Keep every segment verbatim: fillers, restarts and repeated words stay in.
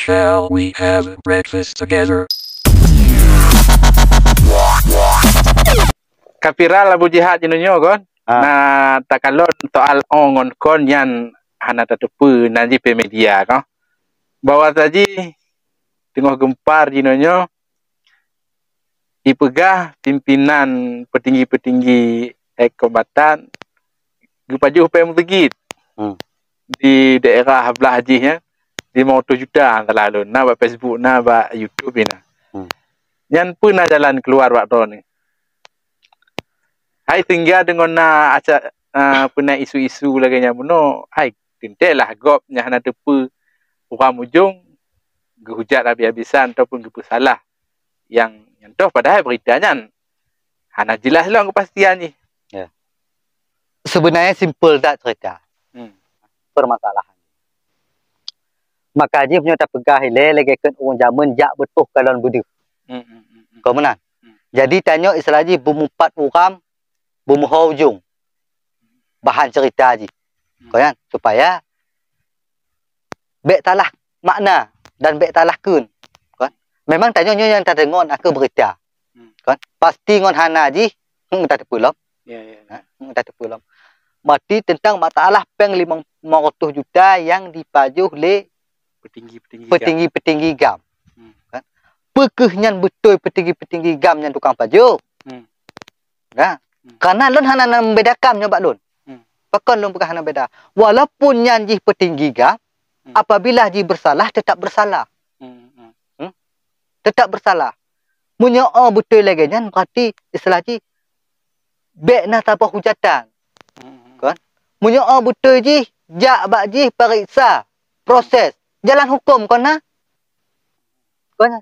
Shall we have breakfast together? Ka viral Abu Jihad jinoe nyoe kon. Ha. Na takalon soal ong ngon kon nyan hana tateupeue nan jih pih media noh. Bahwa saji teungoh geumpar jinoe nyoe ipeugah pimpinan peutinggi-peutinggi ek kombatan geupajoh péng meuseujid. Hmm. Di daerah blah jih nyan, lima ratus juta salah lôn. Na bak Facebook, na bak YouTube na. Hmm. Nyan peue na jalan keuluar bak droeneuh? Hai sehingga deungon na aca-, ah, peuna isu-isu lagée nyan bunoe, hai teuntée lah gob nyang hana teupeue uram ujong geuhujat habis-habisan ataupun geupeusalah nyang nyan toh padahai beurita nyan hana jeulaih lom keupastian jih. Ya. Sebenarnya simple that cerita. Hmm. Permasalahan. Maka jih meunyoe tapeugah ilée lagée kheun ureuëng jameun jak beutoh kalon beudeuh. Hmm, hmm, hmm, hmm. Kon meunan. Hmm. Jadi tanyoe istilah jih beumeupat uram, beumeuho ujong. Bahan cerita jih. Hmm. Kon nyan, supaya bék salah makna dan bék salah kheun. Kon. Memang tanyoe nyoe nyang tadeungoe nakeuh beurita. Hmm. Kon. Pasti ngon hana jih, heueng tateupeue lom. Ya, ya, ya. Ha, heueng tateupeue lom. Berarti teuntang masalah péng limong ratus juta nyang dipajoh lé petinggi-petinggi GAM. Petinggi-petinggi GAM. Hmm. Kan? Peu kheueh nyan beutôi petinggi-petinggi GAM nyan tukang pajoh? Hmm. Nah, hmm, karena lôn hana na membedakan nyoe bak lôn. Hmm. Pakon lôn peugah hana beda? Walaupun nyan jih petinggi GAM, hmm, apabila jih bersalah, tetap bersalah. Hmm, hmm. Hmm? Tetap bersalah. Meunyoe oh beutôi lagée nyan, berarti istilah jih bék na saboh hujatan. Hmm, hmm. Kan? Meunyoe oh beutôi jih, jak bak jih pariksa, proses, jalan hukum kon na. Kon na.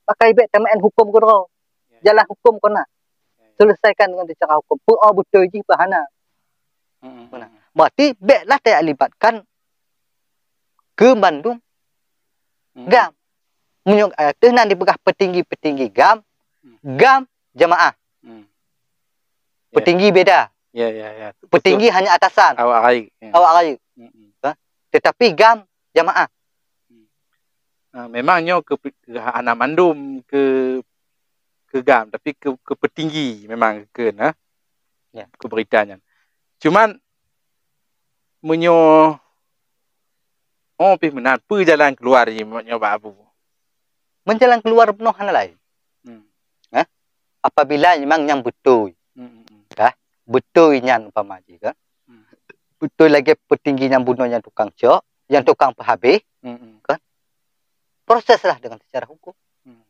Pakai bék tameu'en hukum keudroe. Ya, ya. Jalan hukum kon na. Ya, ya. Selesaikan dengan secara hukum. Peu oh beutôi jih peu hana. Hmm, hmm, hmm. Berarti béklah talibatkan keu bandum, hmm, GAM. Meunyoe, eh, teuh nan dipeugah petinggi-petinggi GAM, hmm, GAM jamaah. Hmm. Ya. Petinggi beda. Ya, ya, ya. Petinggi hanya atasan. Awak rayeuk. Ya. Awak rayeuk. Hmm, hmm. Ha? Tetapi GAM jamaah. Hmm. Ah, memang nyoe keu, keu hana mandum keu, keu GAM, tapi keu, keu petinggi memang keu, nah. Ya. Keu beurita nyan. Cuman meunyoe, oh, pih meunan, peue jalan keuluar jih meunyoe bak Abu? Meujalan keuluar bunoe hana laén. Hmm. Hah? Apabila memang nyang beutôi, hmm, hmm, hmm, kah? Beutôi nyan umpama jih, kan? Hmm. Beutôi lagée petinggi nyang bunoe nyang tukang cok, nyang tukang peuhabéh, hmm, hmm, kan? Proseslah dengan secara hukum. Hmm.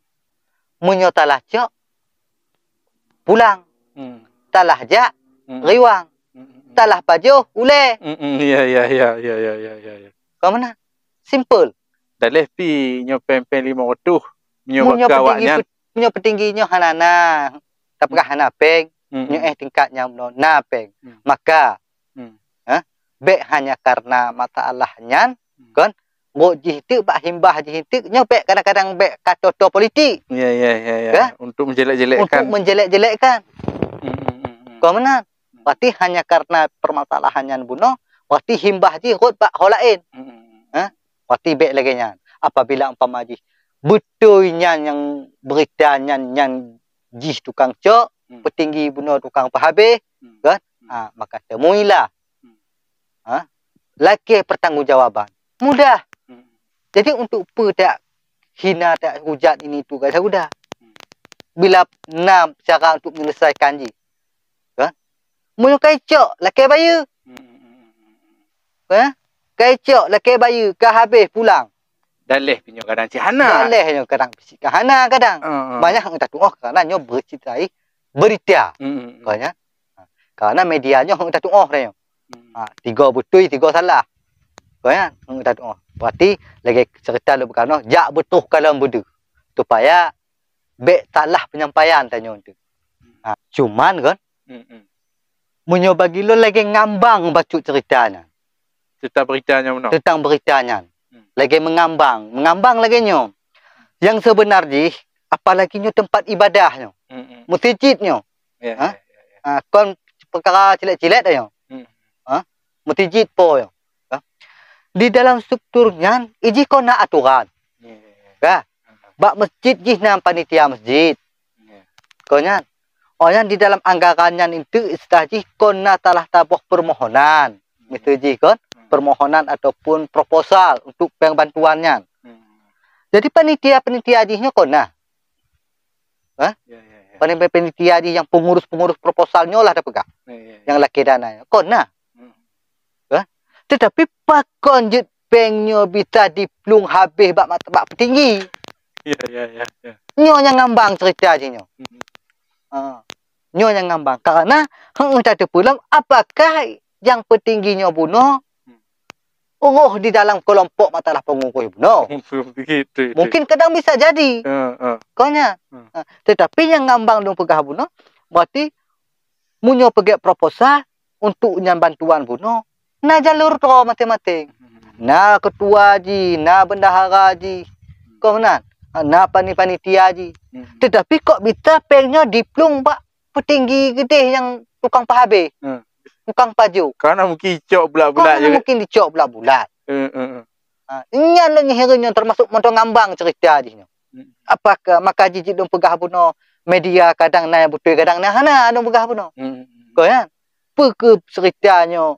Meunyoe talah cok, pulang. Hmm. Talah jak, hmm, riwang. Hmm, hmm, hmm. Talah pajoh, ulée. Hmm, hmm, ya, ya, ya. Kon meunan. Simple. Daleh pi nyoe péng-péng limong reutôh, nyoe baka awak nyan. Meunyoe petinggi nyoe hana na, tapeugah hana péng, hmm, nyoe éh tingkat nyang bunoe na péng. Hmm. Maka, hmm, ha, bék hanya karena masalah nyan, hmm, kon, rot jih teuk bak himbah jih teuk, nyoe bék kadang-kadang bék ka toe-toe politik. Ya, ya, ya, ya. Ka? Untuk menjelek-jelekkan. Untuk menjelek-jelekkan. Hmm, hmm, hmm, hmm. Kon meunan. Hmm. Berarti hanya karena permasalahan nyan bunoe, berarti himbah jih rot bak ho laén. Hmm, hmm, hmm. Ha? Berarti bék lagée nyan. Apabila umpama jih beutôi nyan nyang beurita nyan, nyan jih tukang cok, hmm, petinggi bunoe tukang peuhabéh, hmm, kan? Hmm. Ha, maka temuilah. Hmm. Ha? Lakée pertanggungjawaban. Mudah. Hmm. Jadi untuk peue tak hina, tak hujat ini tu, kan, mudah. Hmm. Bila na cara untuk menyelesaikan jih. Kan? Meunyoe kai cok, lakée bayeue. Hmm, hmm, hmm, hmm, hmm. Kan? Kai cok, lakée bayeue, ka habéh pulang. Daleh pi nyoe kadang cit hana. Daleh nyoe kadang cit ka hana kadang. Heeh. Banyak hana tatuoh karena nyoe beurita, beurita. Hmm, hmm, hmm. Kan, ya? Karena media nyoe hana tatuoh dah nyoe. Hmm. Ha, tiga beutôi, tiga salah. Kan, ya? Hana tatuoh. Berarti lagée cerita lôn peugah nyoe, jak beutoh kalon beudeuh. Supaya bék salah penyampaian tanyoe tu. Ha, cuman kan, hmm, hmm, meunyoe bagi lôn lagée ngambang bacut cerita nyan. Teuntang beurita nyan bunoe. Teuntang beurita nyan. Hmm. Lagée meungambang, meungambang lagée nyoe. Nyang seubeuna jih, apalagi nyoe teumpat ibadah nyoe. Hmm, hmm. Meuseujid nyoe. Ya, ha? Ya, ya, ya. Ha, kon peukara cilet-cilet nyoe. Hmm. Ha? Meuseujid po nyoe. Ha? Di dalam struktur nyan, ijih kon na aturan. Ya, ya, ya. Ka? Bak masjid jih na panitia masjid. Ya. Kon nyan. Oh nyan di dalam anggaran nyan itu istilah jih kon na salah saboh permohonan. Miseue jih kon, permohonan ataupun proposal untuk péng bantuan nyan. Hmm. Jadi panitia-panitia jih nyoe kon na. Hah? Ya, ya, ya. Panitia-panitia jih nyang pengurus-pengurus proposal nyoe lah tapeugah. Ya, ya, ya. Nyang lakée dana nyoe kon na. Hmm. Hah? Tetapi pakon jeuet péng nyoe bisa diplueng habéh bak mat-, bak peutinggi? Ya, ya, ya, ya. Nyoe nyang ngambang cerita jih nyoe. Hmm. Ha. Nyoe nyang ngambang. Karena heueuh tateupeue lom apakah nyang peutinggi nyoe bunoe Hmm. roh di dalam keulompok masalah pengurus bunoe. Begitu, itu. Mungkin kadang bisa jadi. Ha, ha. Kon nyan. Hmm. Ha, tetapi nyang ngambang lôn peugah bunoe, berarti meunyoe peugét proposal untuk nyan bantuan bunoe, na jalur droe maséng-maséng. Hmm. Na keutua jih, na bendahara jih, kon meunan, na pani-, panitia jih. Hmm. Tetapi kok bisa péng nyoe diplueng bak peutinggi geudeh nyang tukang peuhabéh, Hmm. tukang pajoh. Karena mungkin dicok bulat-bulat Kon je. Mungkin dicok bulat-bulat. Hmm, hmm, hmm. Ha, nyan lôn hireuen nyoe termasuk mantong ngambang cerita jih nyoe. Hmm. Apakah maka jih lôn peugah bunoe media kadang na nyang beutôi kadang na hana lôn peugah bunoe. Hmm, hmm, hmm. Kon nyan. Peu keuh cerita nyoe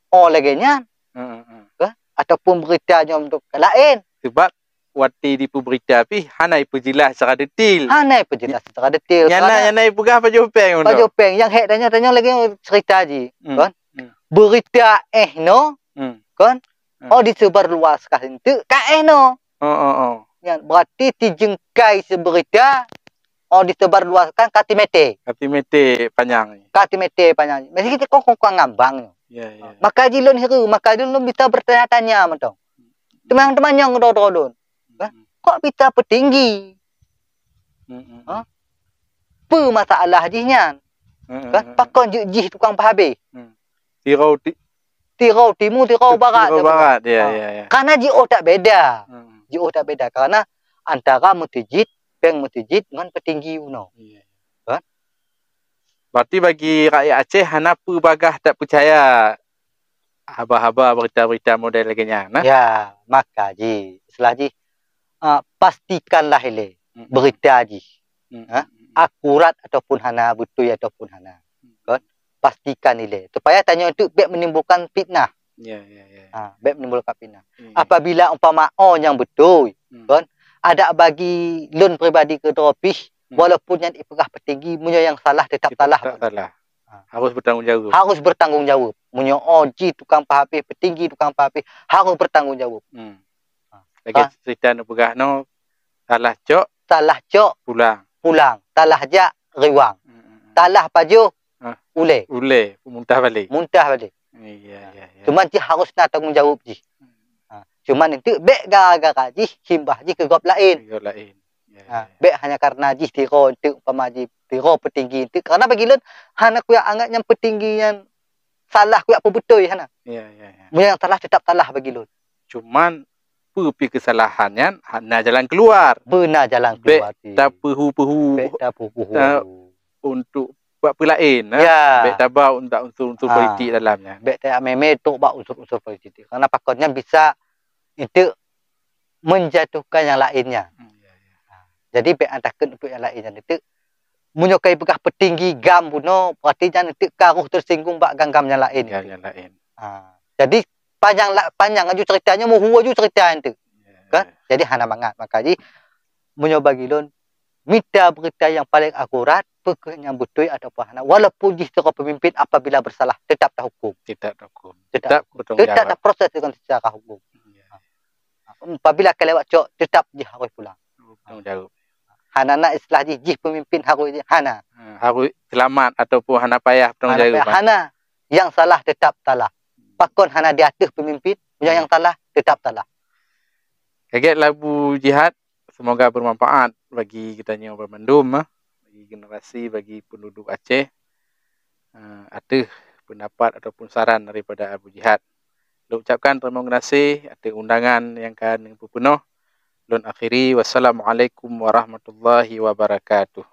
oh lagée nyan? Hmm, hmm, hmm. Ke? Ataupun berita nyoe untuk laén? Sebab watée jipeuberita pih hana jipeujeulaih secara detail. Hana jipeujeulaih secara detail. Nyang na, Karena nyang na jipeugah pajoh péng untuk. Pajoh péng. Nyang hék tanyoe, tanyoe lagée cerita jih, Hmm. kon? Hmm. Berita éh nyoe, Hmm. kon? Hmm. Oh disebarluaskan enteuk ka éh nyoe. Oh, oh, oh. Nyan berarti tijeungkai seuberita, oh disebarluaskan ka timete. Ka timete panyang. Ka timete panyang. Mesti kita kok, kok ngambang nyoe. Ya, ya. Maka jih lôn hireuen, maka jih lôn bisa bertanya-tanya mantong. Teumanyong-teumanyong droe-droe lôn. Hah? Hmm. Kok bisa peutinggi? Hmm, hmm, Hah? Peu masalah jih nyan? Hmm, Kan hmm, hmm. pakon jeuet jih tukang peuhabéh. Hmm. Tirau ti- Tirau timu, tirau Ti- barat, tirau tirau barat, ya, barat. Ha. ya, ya. Karena jiôh that beda. Hmm. Jiôh that beda karena antara meuseujid, péng meuseujid ngon peutinggi bunoe. Iya. Kan? Berarti bagi rakyat Aceh hana peue bagah tak peucaya haba-haba berita-berita model lagée nyan, nah? Ya, maka jih, istilah jih, ah, pastikanlah ilée Mm-mm. berita jih. Mm-mm. Ha? Akurat ataupun hana, beutôi ataupun hana. Mm. Kan? Pastikan ilée. Supaya tanyoe tu bék menimbulkan fitnah. Ya, ya, ya. Ha, bék menimbulkan fitnah. Mm. Apabila umpama oh nyang beutôi, Mm. kan? Adak bagi lôn pribadi keudroe pih, Mm. walaupun nyan ipeugah peutinggi, meunyoe nyang salah tetap Tetap salah. salah. Ha. Harus bertanggung jawab. Harus bertanggung jawab. Meunyoe oh jih tukang peuhabéh, peutinggi tukang peuhabéh, harus bertanggung jawab. Hmm. Ha. Lagée Ha. cerita neupeugah nyoe, salah cok, Salah cok, pulang. pulang. Salah jak, riwang. Hmm, hmm, hmm. Salah pajoh, Ha. ulée. Ulée, muntah balek. Muntah balek. Iya, Ha. iya, iya. Cuman jih harus na tanggung jawab jih. Hmm. Ha. Cuman enteuk bék gara-gara jih, himbah jih keu gob laén. Keu gob laén. Ya, Ha, ya, ya. bék hanya karena jih tirok enteuk, umpama jih tirok peutinggi enteuk. Karena bagi lôn, hana kuyak anggap nyang peutinggi nyan salah, kuyak peubeutôi hana. Ya, ya, ya. Meunyoe nyang salah tetap salah bagi lôn. Cuman, peue pih keusalahan nyan, hana jalan keuluar. Beuna jalan Bék keuluar jih. tapeuhu-peuhu Bék tapeuhu. ta-, untuk buat peue laén, ha? Ya. Bék taba untuk unsur-unsur Ha. politik dalam nyan. Bék tamémé trok bak unsur-unsur politik. Karena pakon nyan bisa enteuk menjatuhkan nyang laén nyan. Hmm, ya, ya. Ha, jadi bék takot untuk nyang laén nyan. Enteuk, meunyoe kai peugah peutinggi gam bunoe, berarti nyan enteuk ka roh teusinggung bak gam-gam nyang laén Gam enteuk. nyang laén. Ha, jadi panyang la-, panyang aju cerita nyan, meuhu aju cerita enteuk. Ya, Kan? ya. Jadi hana mangat. Maka jih, meunyoe bagi lôn, mita berita nyang paleng akurat, peu kheueh nyang beutôi ataupun hana. Walaupun jih sidroe peumimpin apabila bersalah, tetap tahukum. Tetap tahukum. Tetap Tetap tahukum. bertanggung Tetap jawab. taproses dengan secara hukum. Ya. Apabila ka lewat cok, tetap jih harus pulang. Bertanggung jawab. Hana na istilah jih, jih peumimpin harus jih. Hana. Ha, harus selamat ataupun hana payah bertanggung Hana jawab, payah. ha. Hana. Nyang salah tetap salah. Pakon hana di ateueh peumimpin, meunyoe Hmm. nyang salah tetap salah. Ka gét lah Abu Jihad, semoga bermanfaat bagi geutanyoe banmandum, eh, bagi generasi, bagi penduduk Aceh, eh, ateueh pendapat ataupun saran daripada Abu Jihad. Lôn ucapkan terima kasih ateueh undangan nyang ka neupeupeunoh. Lôn akhiri, wassalamualaikum warahmatullahi wabarakatuh.